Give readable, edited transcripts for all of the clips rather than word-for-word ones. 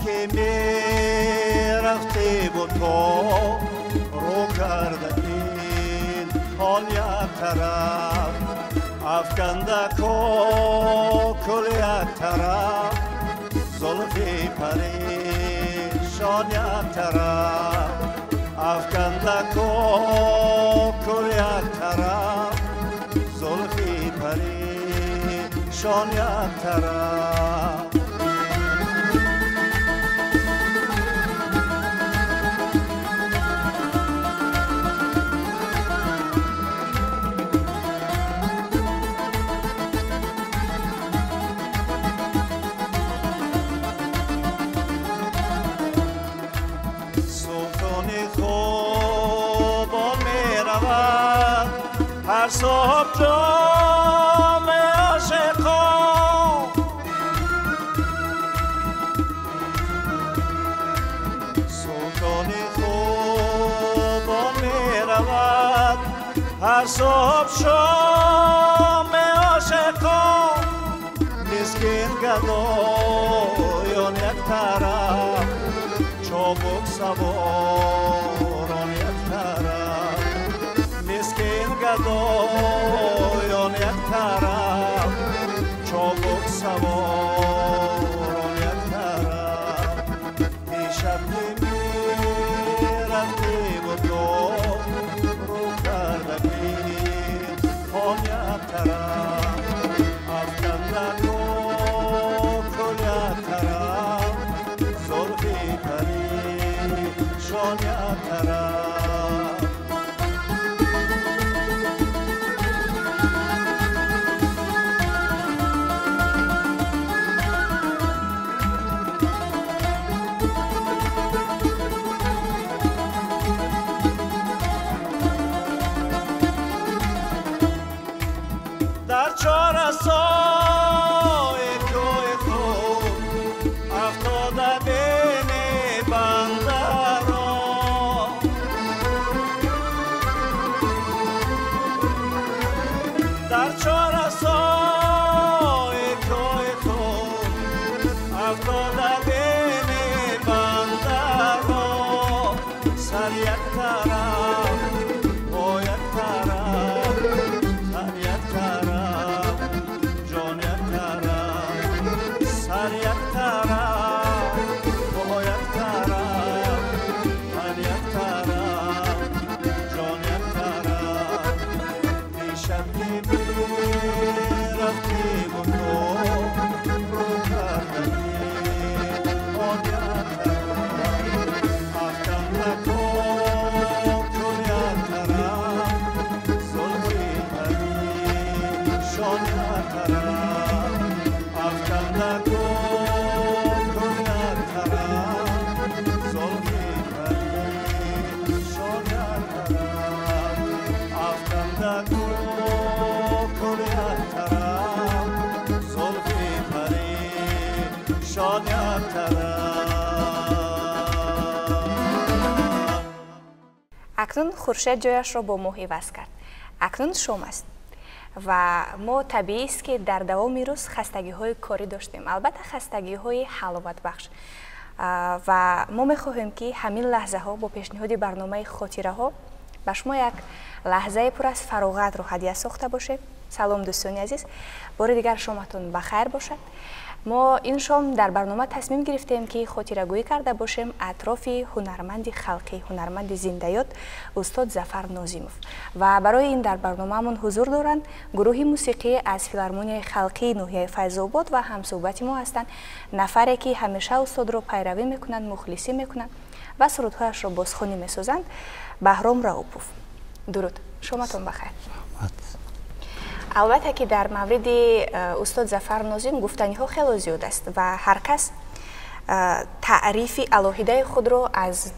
ки мерафтӣ бо то рӯ карда ин ҳол як тараф, афканда кокул як тараф, зулфи парешон як тараф, афканда кокул як тараф, зулфи парешон як тараф. هر صبح جام عاشقان، سلطان خوبان می رود، هر صبح شام عاشقان، مسکین گدایان یک طرف، چابک سواران یک طرف، مسکین گدایان یک طرف، چابک سواران یک طرف. دیشب که میرفتی و تو رو کرده بین خان یک طرف، افکنده کل یک طرف، زلفی پریشان یک طرف. در چهارراسای کوی خود افتاده بین بنده را، در چهارراسای کوی خود افتاده بین بنده را، سر یک طرف با یک طرف، سر یک طرف جان یک طرف، سر یک طرف با یک طرف، تن یک طرف جان یک طرف. دیشب که میرفتی و تو رو کرده آن یک طرف، افکنده کل یک طرف، زلفی پریشان یک طرف، افکنده کل یک طرف، زلفی پریشان یک طرف، افکنده کل یک طرف، زلفی پریشان یک طرف. Акнун хуршед ҷояшро бо моҳ иваз кард. Акнун шом аст ва мо табиист ки дар давоми рӯз хастагиҳои корӣ доштем, албатта хастагиҳои ҳаловатбахш, ва мо мехоҳем ки ҳамин лаҳзаҳо бо пешниҳоди барномаи хотираҳо ба шумо як лаҳзаи пур аз фароғатро ҳадия сохта бошем. Салом дӯстони азиз, бори дигар шоматон ба хайр бошад. Мо ин шом дар барнома тасмим гирифтем ки хотирагӯӣ карда бошем атрофи ҳунарманди халқӣ, ҳунарманди зиндаёд устод Зафар Нозимов. Ва барои ин дар барномаамон ҳузур доранд гурӯҳи мусиқӣ аз филармонияи халқии ноҳияи Файзобод ва ҳамсӯҳбати мо ҳастанд нафаре ки ҳамеша устодро пайравӣ мекунанд, мухлисӣ мекунанд ва сурудҳояшро бозхонӣ месозанд, Баҳром Раупов. Дуруд, шоматон бахайр. Албатта ки дар мавриди устод Зафар Нозим гуфтаниҳо хело зиёд аст ва ҳар кас таърифи алоҳидаи худро аз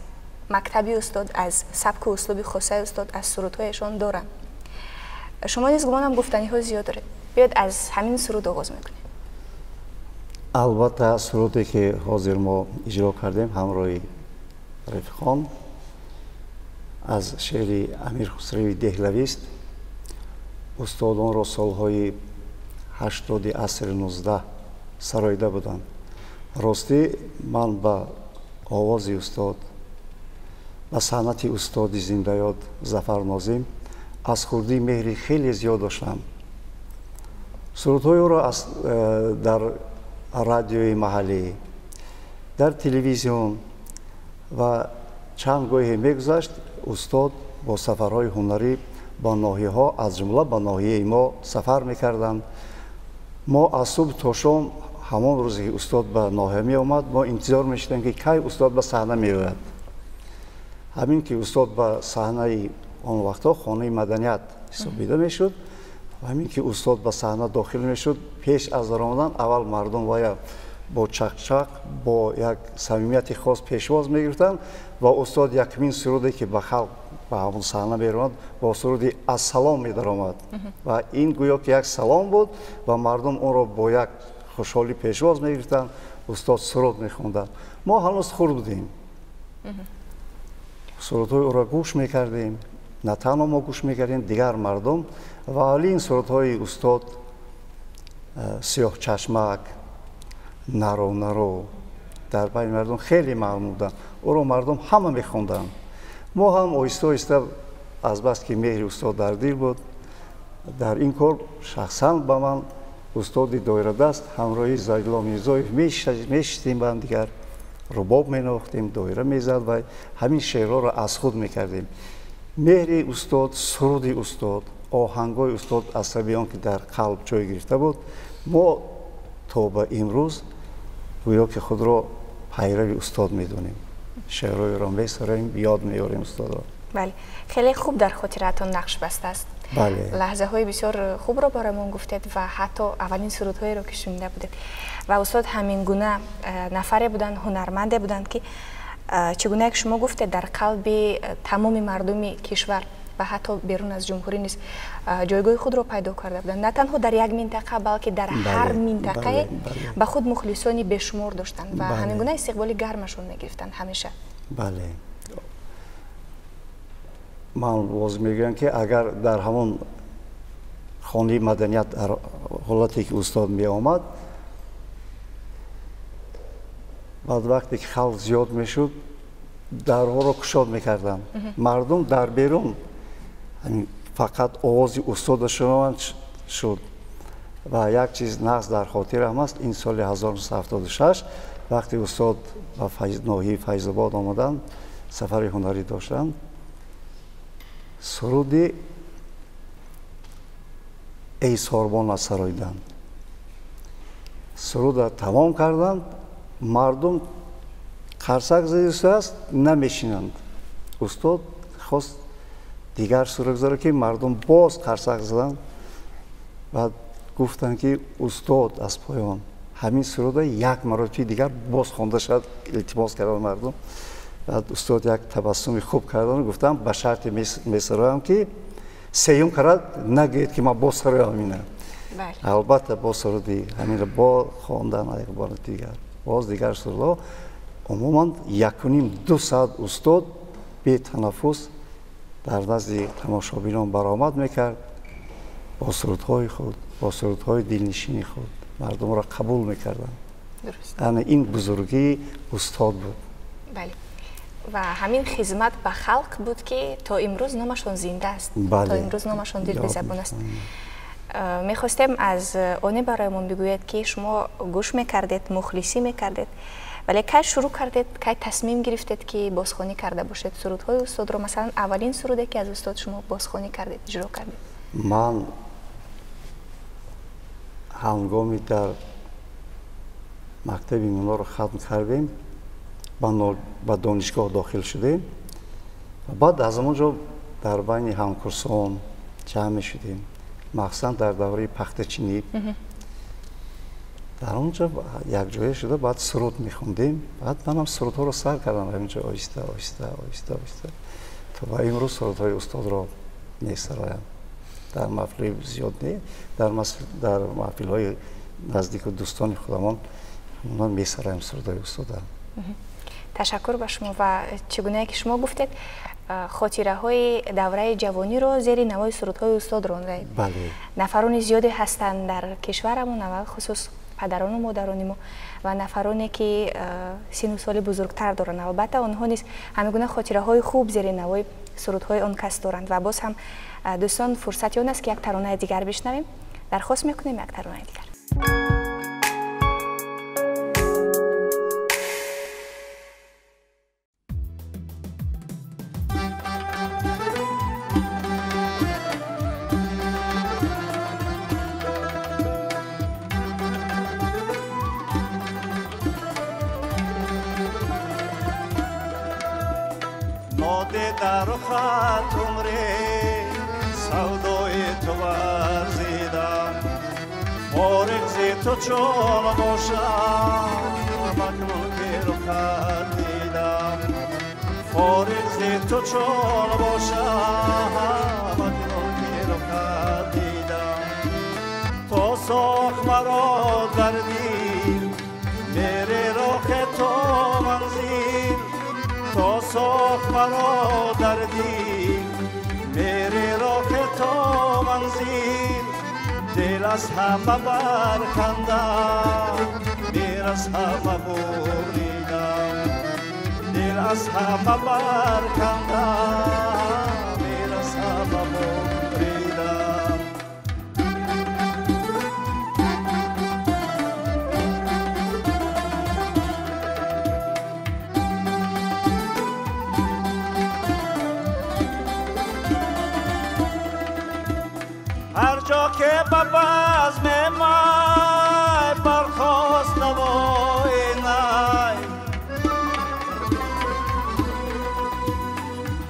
мактаби устод, аз сабку услуби хосаи устод, аз сурудҳояшон доранд. Шумо низ гумонам гуфтаниҳо зиёд доред. Биёед аз ҳамин суруд оғоз мекунем. Албатта суруде ки ҳозир мо иҷро кардем ҳамроҳи рафиқон аз шеъри Амир Хусрави Деҳлавист. Устод онро солҳои 80 асри 19 сароида буданд. Ростӣ ман ба овози устод, ба санъати устоди зиндаёд Зафар Нозим аз хурдӣ меҳри хеле зиёд доштам. Сурудҳои ӯро дар радиои маҳаллӣ, дар телевизион ва чанд гоҳе мегузашт, устод бо сафарҳои ҳунарӣ ба ноҳияҳо, аз ҷумла ба ноҳияи мо сафар мекарданд. Мо аз субҳ то шом ҳамон рӯзе ки устод ба ноҳия меомад, мо интизор мешудем, ки кай устод ба саҳна меояд. Ҳамин ки устод ба саҳнаи он вақтҳо хонаи маданият ҳисобида мешуд, ҳамин ки устод ба саҳна дохил мешуд, пеш аз даромадан аввал мардум вая бо чақчақ, бо як самимияти хос пешвоз мегирифтанд ва устод якумин суруде ки ба халқ ба ҳамон саҳна меромад, бо суруди Ассалом медаромад ва ин гӯё ки як салом буд ва мардум онро бо як хушҳолӣ пешвоз мегирифтанд. Устод суруд мехонданд. Мо ҳанӯз хурд будем, сурудҳои ӯро гӯш мекардем. На танҳо мо гӯш мекардем, дигар мардум. Ва аввалин сурудҳои устод Сиёҳчашмак, Наро наро дар байни мардум хеле маъмул буданд. Ӯро мардум ҳама мехонданд. Мо ҳам оҳиста оҳиста азбаски меҳри устод дар дил буд, дар ин кор шахсан ба ман устоди доирадаст ҳамроҳи Зайдулло Мирзоев мешистем, ба ҳамдигар рубоб менавохтем, доира мезад ва ҳамин шеърҳоро аз худ мекардем. Меҳри устод, суруди устод, оҳангҳои устод аз сабаби он ки дар қалб ҷой гирифта буд, мо то ба имрӯз гӯё ки худро пайрави устод медонем. Шеърҳоеро месароем, ёд меорем устодро. Бале, хеле хуб дар хотиратон нақш бастааст. Бале. Лаҳзаҳои бисёр хубро бароямон гуфтед ва ҳатто аввалин сурудҳоеро ки шунида будед. Ва устод ҳамин гуна нафаре буданд, ҳунарманде буданд, ки чӣ гуна ки шумо гуфтед, дар қалби тамоми мардуми кишвар ва ҳатто берун аз ҷумҳурӣ низ ҷойгоҳи худро пайдо карда буданд. На танҳо дар як минтақа, балки дар ҳар минтақае ба худ мухлисони бешумор доштанд ва ҳамин гуна истиқболи гармашон мегирифтанд ҳамеша. Бале. Ман боз мегӯям, ки агар дар ҳамон хонаи маданият дар ҳолате ки устод меомад, баъд вақте ки халқ зиёд мешуд, дарҳоро кушод мекарданд. Мардум дар берун фақат овози устодро шунаванд шуд. Ва як чиз нағз дар хотирам аст, ин соли 1976 вақте устод ба ноҳияи Файзобод омаданд, сафари ҳунарӣ доштанд, суруди Эй сорбон сароиданд. Сурудро тамом карданд, мардум қарсак задистааст, намешинанд. Устод хост дигар суруд гузорад, ки мардум боз қарсак заданд. Баъд гуфтанд, ки устод аз поён ҳамин сурудро як маротиба дигар боз хонда шавад, илтимос карданд мардум. Баъд устод як табассуми хуб карданду гуфтам, ба шарте месароям, ки сеюм карад нагӯед, ки ман боз сароям ина. Албатта, боз суруди ҳаминро бо хондан як бори дигар, боз дигар сурудҳо. Умуман 1.5-2 соат устод бетанаффус дар назди тамошобинон баромад мекард, бо сурудҳои худ, бо сурудҳои дилнишини худ мардумро қабул мекарданд. Ана ин бузургии устод буд. Бале, ва ҳамин хизмат ба халқ буд, ки то имрӯз номашон зинда аст, то имрӯз номашон дирди забон аст. Мехостем аз оне бароямон бигӯед, ки шумо гӯш мекардед, мухлисӣ мекардед, вале кай шурӯъ кардед, кай тасмим гирифтед, ки бозхонӣ карда бошед сурудҳои устодро? Масалан, аввалин суруде, ки аз устод шумо бозхонӣ кардед, иҷро кардед. Ман ҳангоми дар мактаби миёнаро хатм кардем, ба донишгоҳ дохил шудем. Баъд аз он ҷо дар байни ҳамкурсон ҷамъ мешудем, махсусан дар давраи пахтачинӣ. Дар он ҷо якҷоя шуда баъд суруд мехондем. Баъд манам сурудҳоро сар кардам ҳаминҷо оҳиста оҳиста оҳиста оҳиста то ба имрӯз сурудҳои устодро месароям. Дар маҳфили зиёд не, дар маҳфилҳои наздику дӯстони худамон ман месароям сурудҳои устода. Ташаккур ба шумо. Ва чӣ гунае ки шумо гуфтед, хотираҳои давраи ҷавониро зери навои сурудҳои устод рондаед. Бале. Нафарони зиёде ҳастанд дар кишварамон, аввал хусус Падарону модарони мо ва нафароне ки сину соли бузургтар доранд, албатта онҳо низ ҳамин гуна хотираҳои хуб зери навои сурудҳои он кас доранд. Ва боз ҳам, дӯстон, фурсати он аст, ки як таронаи дигар бишнавем. Дархост мекунем як таронаи дигар. Дар хат умре савдои ту варзидам, фориғ зи ту чун бошам, акнун ки рухат дидам. Фориғ зи ту чун бошам, акнун ки рухат дидам. То сохт маро дар дил мери роҳи ту манзил, то сохт маро дар дил мери роҳи ту манзил. Дил аз ҳама баркандам, мер аз ҳама буридам. Дил аз ҳама баркандам, мер аз ҳама буридам. Ҳар ҷо ки ба базми май бархост навои най,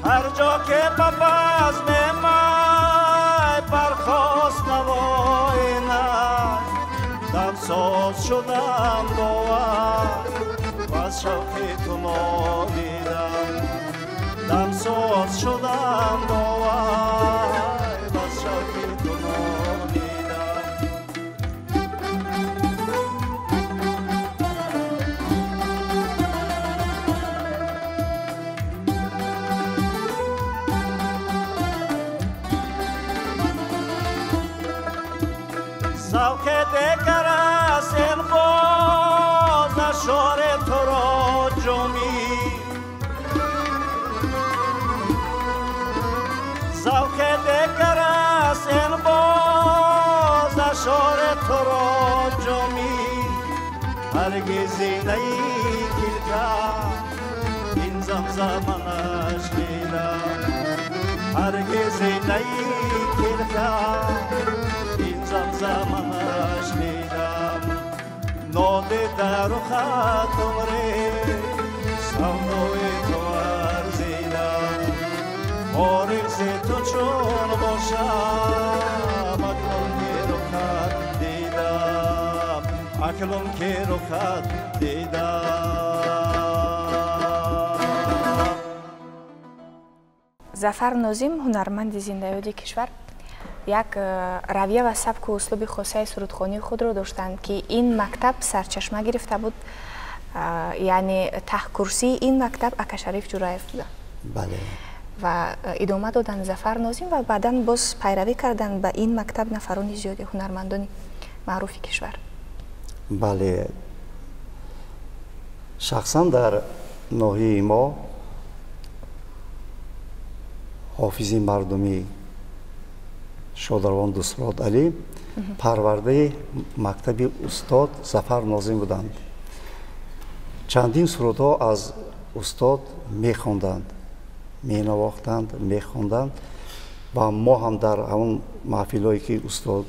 ҳар ҷо ки ба базми май бархост навои най, дамсоз шудам бовар аз шавқи ту нолидам. Дамсоз шудам бовар аз шавқи ту нолидам. Завқи дигар аст ин боз ашъори туро ҷомӣ, завқи дигар аст ин боз ашъори туро ҷомӣ. Ҳаргиз зинаи килка ин замзама нашнидам, ҳаргиз зинаи килка ин замзама нашнидам. Нодида рухат умре савдои ту варзидам, фориғ зи ту чун бошам, акнун ки рухат дидам, акнун ки рухат дидам. Зафар Нозим, ҳунарманди зиндаёди кишвар, як равия ва сабку услуби хосаи сурудхонии худро доштанд, ки ин мактаб сарчашма гирифта буд, яъне таҳкурсии ин мактаб Акашариф Ҷураев буданд. Бале. Ва идома доданд Зафар Нозим ва баъдан боз пайравӣ карданд ба ин мактаб нафарони зиёди, ҳунармандони маъруфи кишвар. Бале, шахсан дар ноҳияи мо ҳофизи мардумӣ шодарвон Дусрод Алӣ парвардаи мактаби устод Зафар Нозим буданд. Чандин сурудҳо аз устод мехонданд, менавохтанд, мехонданд ва мо ҳам дар ҳамон маҳфилҳое ки устод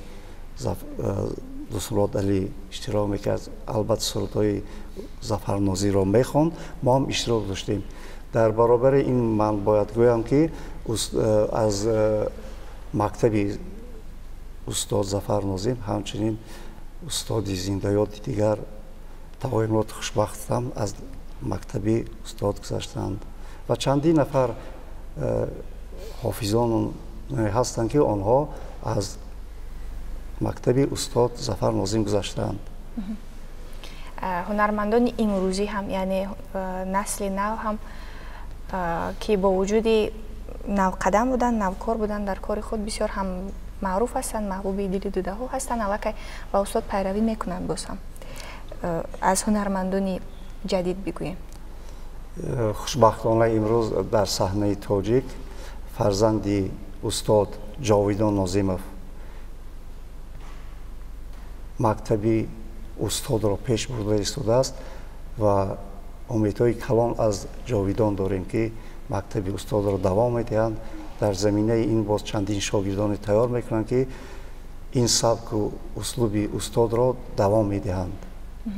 Дусрод Алӣ иштирок мекард, албатта сурудҳои Зафар Нозимро мехонд, мо ҳам иштирок доштем. Дар баробари ин ман бояд гӯям, ки аз мактаби устод Зафар Нозим ҳамчунин устоди зиндаёди дигар Тағоимурод Хушбахтам аз мактаби устод гузаштанд ва чандин нафар ҳофизон ҳастанд, ки онҳо аз мактаби устод Зафар Нозим гузаштаанд. Ҳунармандони имрӯзӣ ҳам, яъне насли нав ҳам, ки бо вуҷуди навқадам будан, навкор будан дар кори худ, бисёр ҳам Маъруф ҳастанд, маҳбуби дили дудаҳо ҳастанд, аллакай ба устод пайравӣ мекунанд. Боз ҳам аз ҳунармандони ҷадид бигӯем. Хушбахтона, имрӯз дар саҳнаи тоҷик фарзанди устод Ҷовидон Нозимов мактаби устодро пеш бурда истодааст ва умедҳои калон аз Ҷовидон дорем, ки мактаби устодро давом медиҳанд. Дар заминаи ин боз чандин шогирдоне тайёр мекунанд, ки ин сабку услуби устодро давом медиҳанд,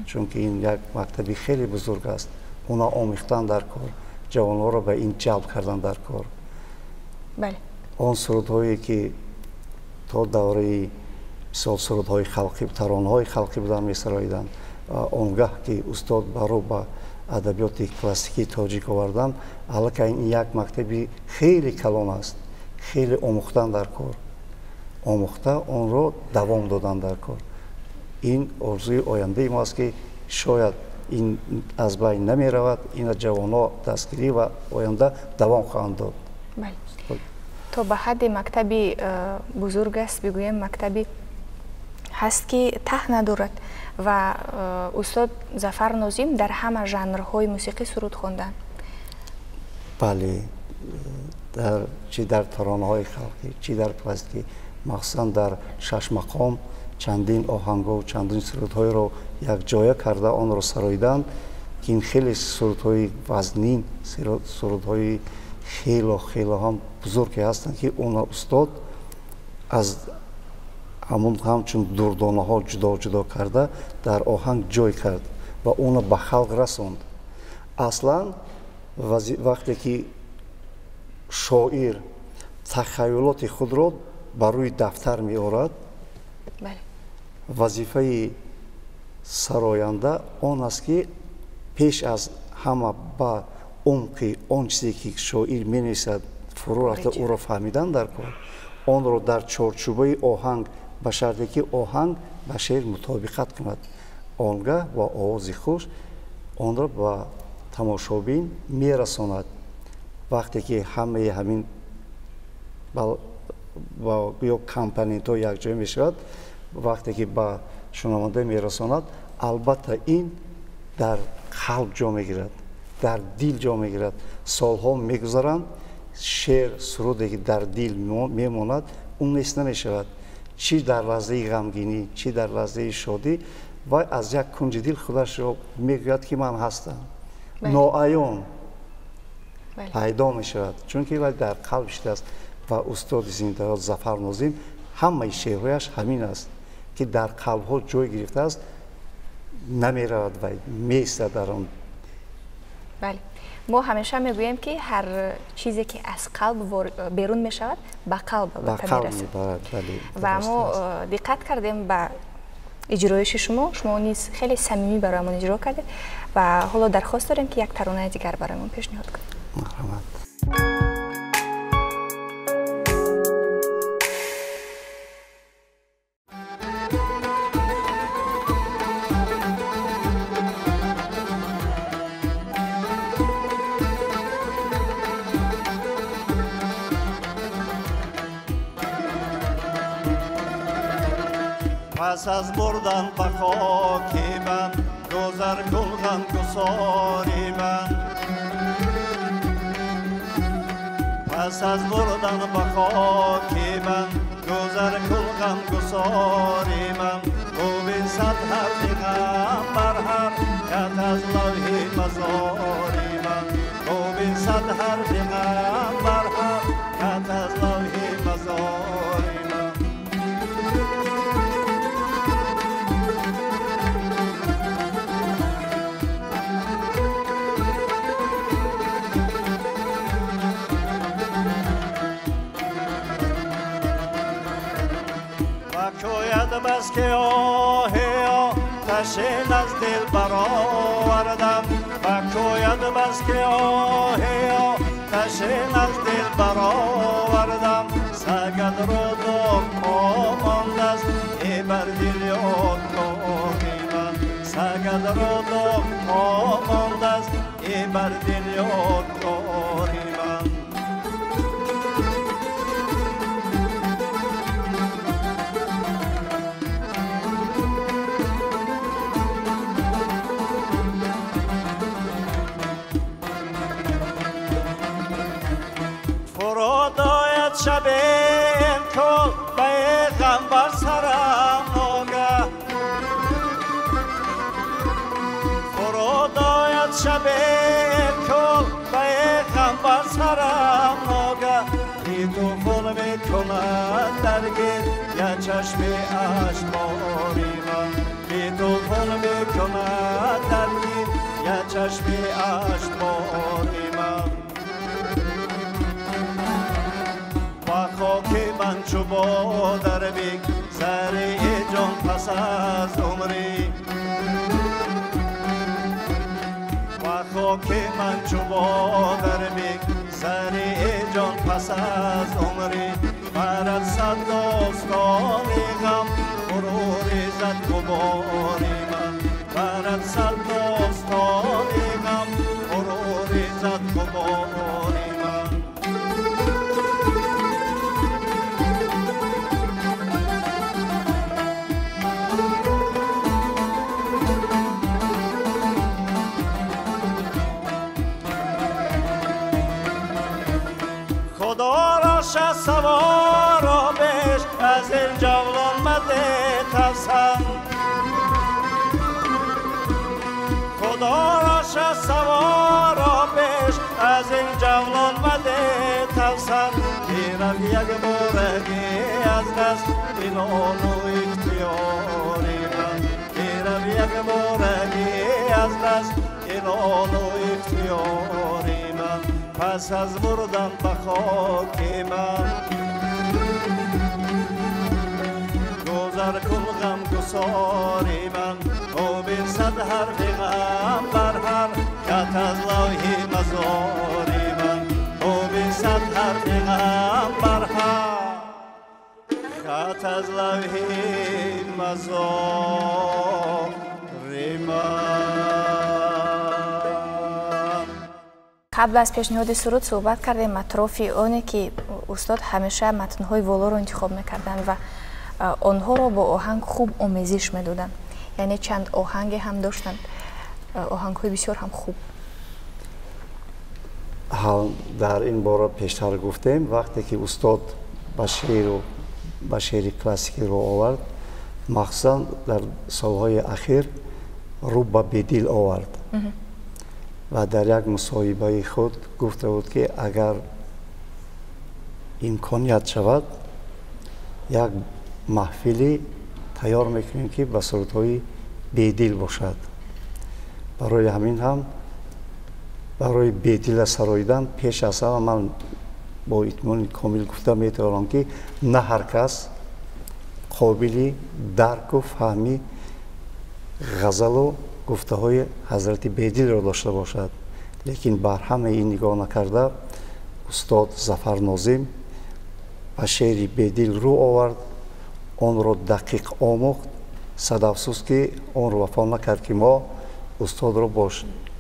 чунки ин як мактаби хеле бузург аст. Уна омӯхтан дар кор, ҷавонҳоро ба ин ҷалб кардан дар кор. Он сурудҳое ки то давраи, мисол, сурудҳои халқӣ, таронаҳои халқӣ буданд, месароиданд, он гаҳ ки устод баро ба адабиёти классикии тоҷик овардан, аллакай ин як мактаби хеле калон аст. Хеле омӯхтан дар кор, омӯхта онро давом додан дар кор. Ин орзуи ояндаи мо аст, ки шояд ин аз байн намеравад, ина ҷавонҳо дастгирӣ ва оянда давом хоҳанд дод. То ба ҳадди мактаби бузург аст, бигӯем, мактаби ҳаст, ки таҳ надорад. Ва устод Зафар Нозим дар ҳама жанрҳои мусиқӣ суруд хонданд. Бале, чӣ дар таронаҳои халқӣ, чӣ дар классикӣ, махсусан дар шашмақом чандин оҳангҳо, чандин сурудҳоеро якҷоя карда онро сароиданд, ки ин хеле сурудҳои вазнин, сурудҳои хело хело ҳам бузурге ҳастанд, ки онро устод аз ҳамун ҳамчун дурдонаҳо ҷудо ҷудо карда дар оҳанг ҷой кард ва онро ба халқ расонд. Аслан вақте ки шоир тахайюлоти худро ба рӯи дафтар меорад, вазифаи сароянда он аст, ки пеш аз ҳама ба умқи он чизе ки шоир менависад фурӯ рафта, ӯро фаҳмидан дар кор, онро дар чорчӯбаи оҳанг, ба шарте ки оҳанг ба шеър мутобиқат кунад, он гаҳ бо овози хуш онро ба тамошобин мерасонад. Вақте ки ҳамаи ҳамин ё компонентҳо якҷоя мешавад, вақте ки ба шунаванда мерасонад, албатта ин дар қалб ҷо мегирад, дар дил ҷо мегирад. Солҳо мегузаранд, шеър, суруде ки дар дил мемонад, он нест намешавад. Чӣ дар лаҳзаи ғамгинӣ, чӣ дар лаҳзаи шодӣ, вай аз як кунҷи дил худашро мегӯяд, ки ман ҳастам, ноаён пайдо мешавад, чунки вай дар қалб шидааст. Ва устоди зиндаёд Зафар Нозим ҳамаи шеърҳояш ҳамин аст, ки дар қалбҳо ҷой гирифтааст, намеравад вай, меистад дар он. Бале, мо ҳамеша мегӯем, ки ҳар чизе ки аз қалб берун мешавад, ба қалб албатта мерасад. Ва мо диққат кардем ба иҷроиши шумо, шумо низ хеле самимӣ бароямон иҷро кардед ва ҳоло дархост дорем, ки як таронаи дигар бароямон пешниҳод кунед. Марҳамат. Пас аз бурдан ба хоки ман гузар кун ғамгусори ман, пас аз бурдан ба хоки ман гузар кун ғамгусори ман. Бубин сад ҳарфи ғам бар ҳар хат аз лавҳи мазори ман, бубин сад ҳарфи ғам бар ҳар хат аз лавҳи мазори ман. Бас ки оҳи оташин аз дил баровардам, бакӯяд бас ки оҳи оташин аз дил баровардам. Сагат ро доғ мондааст э бар дил ёдгори ман, сагат ро доғ мондааст э бар дил ёдгори ман. غم بر سرم ناگه فرود آید شب کل به غم بر سرم ناگه بی طوفان میکند درگیر یک چشم اشکباری من بی طوفان میکند درگیر یک چشم اشکباری من با خاک من چو بادر بگذری جان پس از عمری با خاک من چو بادر بگذری جان پس از عمری برد صد داستان غم فرو ریزد غباری من برد صد داستان غم فرو ریزد غباری من خدا را شهسوارا بش از این جولان مده تفسن خدا را شهسوارا بش از این جولان مده تفسن میرم یک بارگی از دست اینان و اختیاری من میرم یک بارگی از دست اینان و اختیاری من پس از مردن به خاک من گذر کن غم گساری من او بین صد حرف غم بر هر خط از لوح مزاری من او بین صد حرف غم بر هر خط از لوح مزاری من. قبل از پیشنهاد سرود صحبت کردیم اطراف آنی که استاد همیشه متن‌های والا رو انتخاب میکردن و آنها رو با آهنگ خوب آمیزش میدادن، یعنی چند آهنگ هم داشتند، آهنگ‌های بسیار هم خوب. در این باره پیشتر گفتیم وقتی که استاد به شعر کلاسیکی رو آورد، مخصوصا در سالهای اخیر رو به بیدل آورد و در یک مصاحبه خود گفته بود که اگر امکانیت شود یک محفلی تیار میکنیم که به صورت‌های بیدل باشد. برای همین هم برای بیدل سراییدن پیش از همه من با اطمینان کامل گفته میتوانم که نه هر کس قابل درک و فهمی غزل و گفته های حضرت بیدل را داشته باشد، لیکن بر همه این نگاه نکرده استاد ظفر ناظم به شعر بیدل رو آورد، آن را دقیق آموخت. صد افسوس که آن را وفا نکرد که ما استاد را با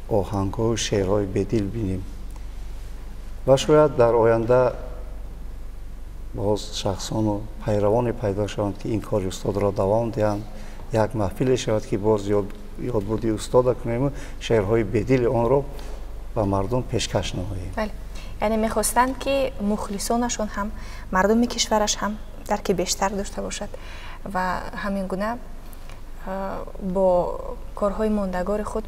آهنگ‌ها و شعرهای بیدل بینیم و شاید در آینده باز شخصان و پیروان پیدا شوند که این کار استاد را دوام دهند، یک محفل شود که باز یادبودی استاد کنیم و شعرهای بیدل آن را به مردم پیشکش نماییم. بله، یعنی میخواستند که مخلصانشون هم مردم کشورش هم درک بیشتر داشته باشد و همین گونه با کارهای ماندگار خود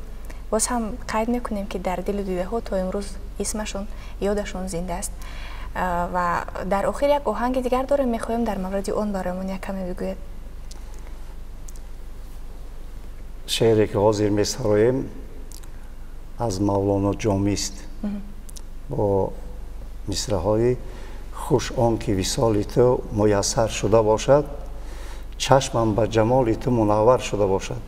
باز هم قید میکنیم که در دل دیده ها تا امروز اسمشون یادشون زنده است. و در آخر یک آهنگ دیگر داریم، میخوایم در مورد آن برایمون یک کمی بگوید. شعری که حاضر میسرایم از مولانا جامی است با مصرع‌های خوش آن که وصال تو میسر شده باشد، چشمم به جمال تو منور شده باشد.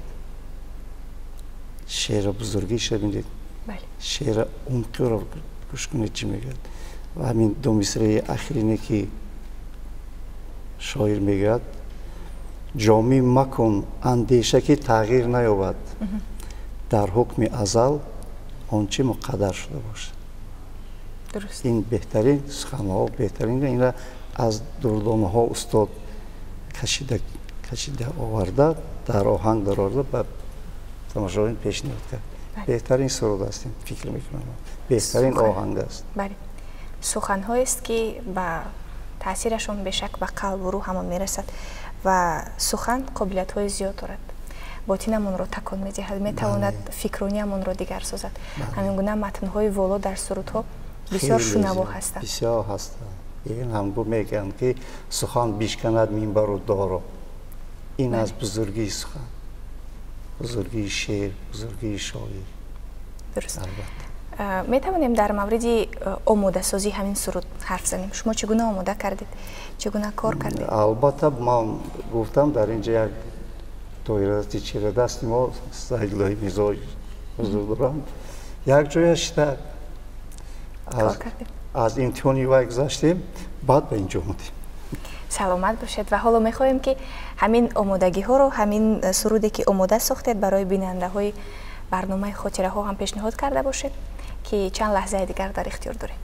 شعر بزرگیش ببینید، شعر عمقی رو گوش کنید چی میگه. و همین دو مصرع اخرینه که شاعر میگه جامی مکن اندیشه که تغییر نیابد، در حکم ازل آنچه مقدر شده باشد. درست. این بهترین سخنها، بهترین این را از دردانه ها استاد کشیده آورده، در آهنگ در آورده به تماشاگران پیشنهاد کرد. بهترین سرود است، فکر میکنم بهترین آهنگ است. بله، سخنهایی است که با تاثیرشون به شک به قلب و روح هم میرسد Ва сухан қобилиятҳои зиёд дорад, ботинамонро такон медиҳад, метавонад фикрониамонро дигар созад. Ҳамин гуна матнҳои воло дар сурудҳо бисёр шунаво ҳастанд. Бисёр ҳастанд. Ин ҳам мегӯянд, ки сухан бишканад минбару доро. Ин аз бузургии сухан, бузургии шеър, бузургии шоир. Дуруст. Метавонем дар мавриди омодасозии ҳамин суруд ҳарф занем? Шумо чӣ гуна омода кардед, чӣ гуна кор кардед? Албатта, ман гуфтам, дар инҷа як доирати чирадасти мо Саидуллоҳи Мирзо ҳузур доранд. Як ҷоя шида аз имтиҳони вай гузаштем, баъд ба инҷо омадем. Саломат бошед. Ва ҳоло мехоҳем, ки ҳамин омодагиҳоро, ҳамин суруде ки омода сохтед, барои бинандаҳои барномаи хотираҳо ҳам пешниҳод карда бошед, ки чанд лаҳзаи дигар дар ихтиёр дорем.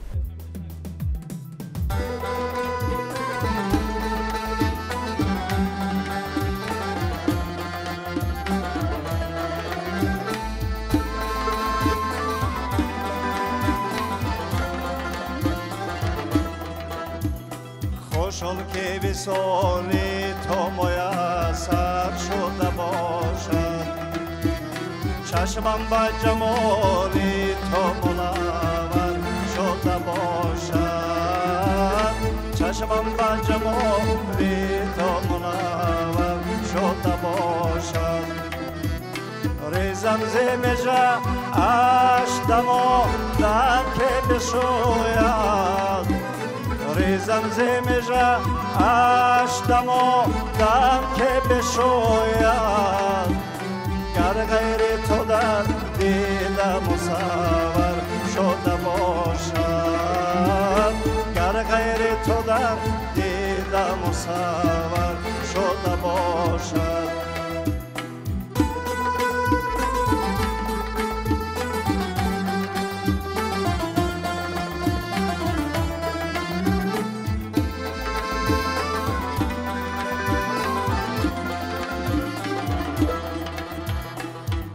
Хушон ки висоли то муяссар шуда бошад, чашмам ба ҷамоли то мунаввар шуда бошад, чашмам ба ҷамоли то мунаввар шуда бошад. Резам зи межа аштамо дар ки бишӯяд, резам зи межа аштамо дар ки бишӯяд, гар ғайри ту дар дида мусаввар шуда бошад, гар ғайри ту дар дида мусаввар шуда бошад.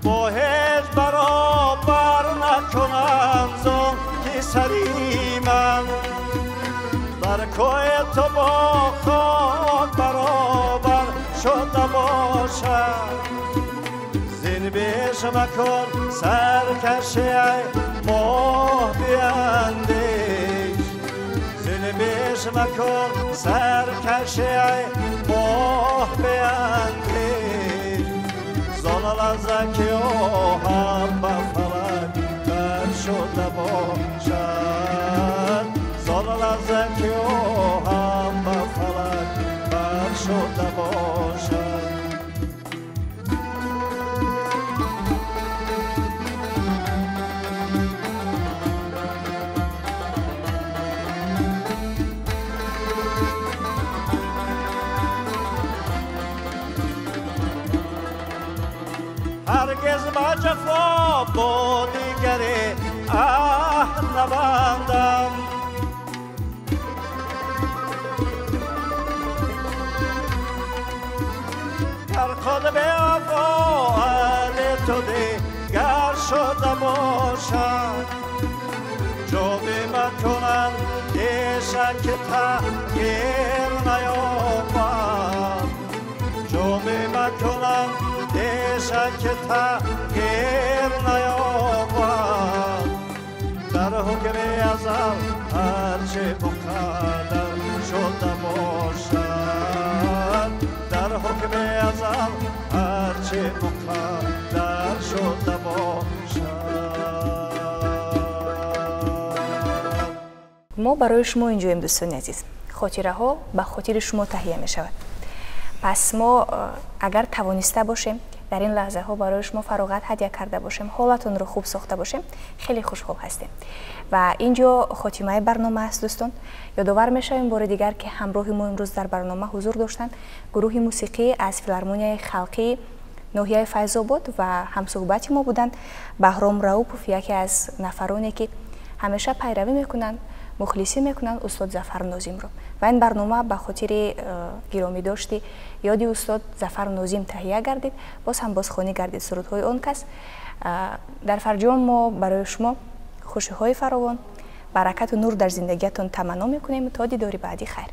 Бо ҳеҷ баробар накунам зон ки сари ман бар кӯи ту бо хок баробар шуда бошад. Зин беш макун саркаши ай моҳ биандеш, зин беш макун саркаши ай моҳ биандеш, зон лаҳза ки оҳам ба фалак бар шуда бошад, зон лаҳза ки оҳам ба фалак бар шуда бошад. Ҳаргиз ба ҷафо бо дигаре аҳд набандам, гар худ бевафо ту дигар шуда бошад, ҷоми макунанд ешак ки тағйир наёбад, ҷоми макунанд ешак ки тағйир наёбад. Дар ҳукми азал ҳарчи муқаддар шуда бошад, дар ҳукми азал ҳарчи муқаддар шуда бошад. Мо барои шумо инҷоем, дӯстони азиз. Хотираҳо ба хотири шумо таҳия мешавад. Пас мо агар тавониста бошем дар ин лаҳзаҳо барои шумо фароғат ҳадя карда бошем, ҳолатонро хуб сохта бошем, хеле хушҳол ҳастем. Ва инҷо хотимаи барнома аст, дӯстон. Ёдовар мешавем бори дигар, ки ҳамроҳи мо имрӯз дар барнома ҳузур доштанд гурӯҳи мусиқӣ аз филармонияи халқии ноҳияи Файзобод ва ҳамсуҳбати мо буданд Баҳром Раупов, яке аз нафароне ки ҳамеша пайравӣ мекунанд, мухлисӣ мекунанд устод Зафар Нозимро. Ва ин барнома ба хотири гиромӣ дошти ёди устод Зафар Нозим таҳия гардид, боз ҳам бозхонӣ гардид сурудҳои он кас. Дар фарҷом мо барои шумо хушиҳои фаровон, баракату нур дар зиндагиятон таманно мекунем. То дидори баъдӣ, хайр.